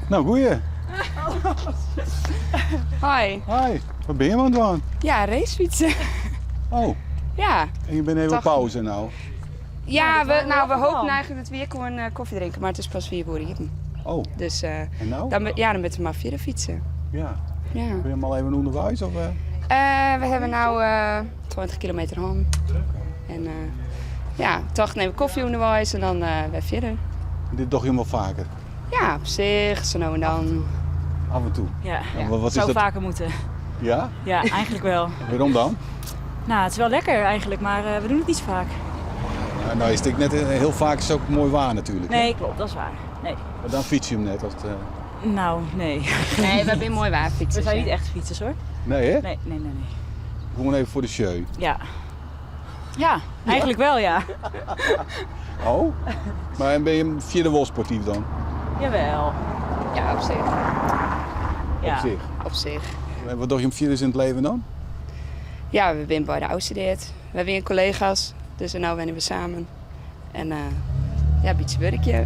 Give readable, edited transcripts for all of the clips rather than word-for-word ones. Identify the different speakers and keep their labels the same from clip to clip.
Speaker 1: Nou, goeie.
Speaker 2: Hoi.
Speaker 1: Hi. Wat bin je oan it dwaan?
Speaker 2: Ja, racefietsen.
Speaker 1: Oh.
Speaker 2: Ja.
Speaker 1: En je binne even op pauze nou?
Speaker 2: Ja, we, nou, we hopen eigenlijk dat we hier gewoon koffie drinken, maar het is pas 4 uur iepen.
Speaker 1: Oh.
Speaker 2: Dus,
Speaker 1: En nou?
Speaker 2: Dan, ja, dan moeten we maar verder fietsen.
Speaker 1: Ja.
Speaker 2: Ja.
Speaker 1: Ben je hem al even onderwijs? Of?
Speaker 2: We hebben nou 20 kilometer home. En ja, toch nemen we koffie onderwijs en dan weer verder.
Speaker 1: Dit doe je hem wel vaker?
Speaker 2: Ja, op zich, zo nou en dan.
Speaker 1: Af en toe?
Speaker 3: Ja.
Speaker 1: En wat is
Speaker 3: Zou
Speaker 1: dat?
Speaker 3: vaker moeten.
Speaker 1: Ja?
Speaker 3: Ja, eigenlijk wel.
Speaker 1: Waarom dan?
Speaker 3: Nou, het is wel lekker eigenlijk, maar we doen het niet zo vaak.
Speaker 1: Ja, nou is het net heel vaak is het ook mooi waar natuurlijk, hè?
Speaker 3: Nee, klopt, dat is waar. Nee.
Speaker 1: Maar dan fiets je hem net als het
Speaker 3: Nou, nee.
Speaker 2: Nee, we zijn mooi waar fietsers,
Speaker 3: We zijn
Speaker 2: hè?
Speaker 3: niet echt fietsers hoor.
Speaker 1: Nee, hè?
Speaker 3: Nee, nee, nee, nee.
Speaker 1: Gewoon even voor de show.
Speaker 3: Ja. Ja, eigenlijk wel, ja.
Speaker 1: Oh, maar ben je via de wolsportief dan?
Speaker 3: Jawel.
Speaker 2: Ja, op zich.
Speaker 3: Ja.
Speaker 1: Op zich?
Speaker 2: Op zich.
Speaker 1: En wat doe je om vierde in het leven dan?
Speaker 2: Ja, we zijn bij de afgestudeerd. We zijn collega's, dus nu wennen we samen. En ja, een beetje werkje.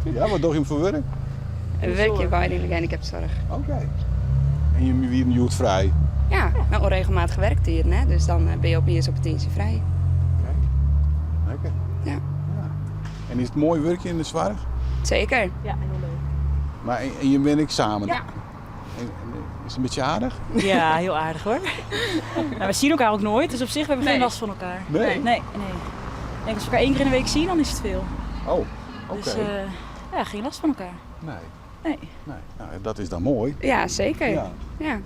Speaker 1: Ja, wat doe je voor werk?
Speaker 2: We werken bij de gehandicaptenzorg.
Speaker 1: Oké. En je bent nu vrij?
Speaker 2: Ja, nou, onregelmatig gewerkt hier, hè? Dus dan ben je op eerst op het dienstje vrij.
Speaker 1: Kijk, lekker.
Speaker 2: Ja.
Speaker 1: Ja. En is het mooi werkje in de zorg?
Speaker 2: Zeker.
Speaker 3: Ja, heel leuk.
Speaker 1: Maar en je bent ik samen?
Speaker 2: Ja.
Speaker 1: En is het een beetje aardig?
Speaker 3: Ja, heel aardig hoor. Nou, we zien elkaar ook nooit, dus op zich we hebben geen
Speaker 2: Nee.
Speaker 3: last van elkaar.
Speaker 1: Nee?
Speaker 3: Nee, nee. Ik denk als we elkaar 1 keer in de week zien, dan is het veel.
Speaker 1: Oh, oké.
Speaker 3: Dus ja, geen last van elkaar.
Speaker 1: Nee.
Speaker 3: Nee.
Speaker 1: Nee. Nou, dat is dan mooi.
Speaker 2: Ja, zeker.
Speaker 1: Ja.
Speaker 2: Ja.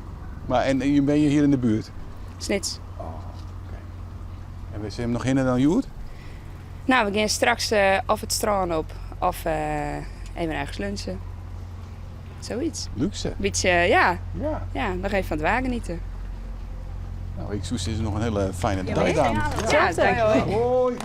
Speaker 1: Maar en ben je hier in de buurt?
Speaker 2: Snits.
Speaker 1: Oh, oké. En we zijn hem nog in en dan Joert?
Speaker 2: Nou, we gaan straks of het strand op of even ergens lunchen. Zoiets.
Speaker 1: Luxe.
Speaker 2: Beetje, ja.
Speaker 1: Ja.
Speaker 2: Ja, nog even van het wagen genieten.
Speaker 1: Nou, ik zoek ze nog een hele fijne
Speaker 2: Ja,
Speaker 1: dag,
Speaker 2: maar
Speaker 1: dames.
Speaker 2: Ja, dankjewel.
Speaker 1: Hoi.